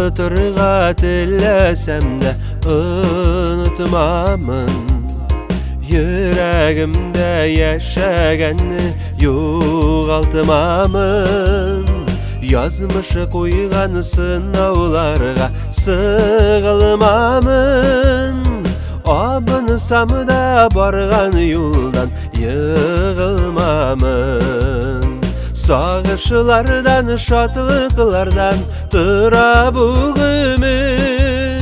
Онытырга теләсәм дә онытмамын. Йөрәгемдә яшәгәнне югалтмамын. Язмышы куйган сынауларга сыгылмамын. Абынсам да барган юлдан егылмамын. Сагышлардан, шатлыклардан тора бу гомер.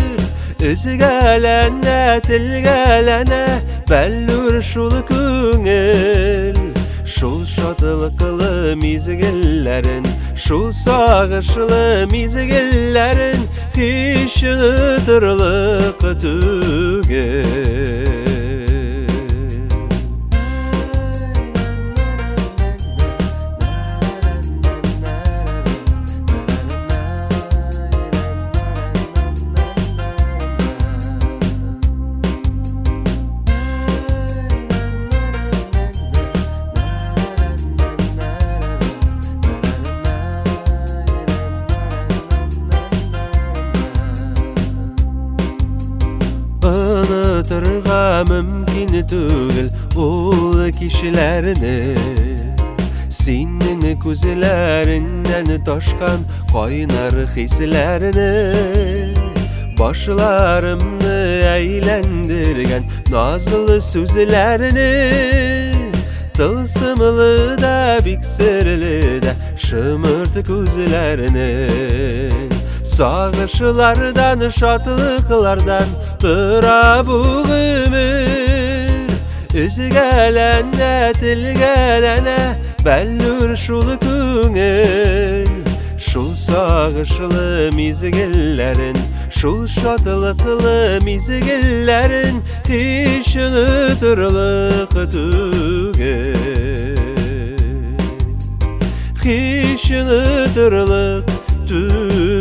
Өзгәләнә, телгәләнә бәллүр шул күңел. Шул шатлыклы мизгелләрен, шул сагышлы мизгелләрен һич онытырлык түгел. Онытырга мөмкин түгел ул кичләрне. Синең күзләреннән ташкан кайнар хисләрне, башларымны әйләндергән назлы сүзләрне, тылсымлы да, бик серле дә шымырт күзләрне. Сагышлардан, шатлыклардан тора бу гомер. Өзгәләнә, телгәләнә бәллүр шул күңел. Шул сагышлы мизгелләрен, шул шатлыклы мизгелләрен һич онытырлык түгел. Һич онытырлык түгел.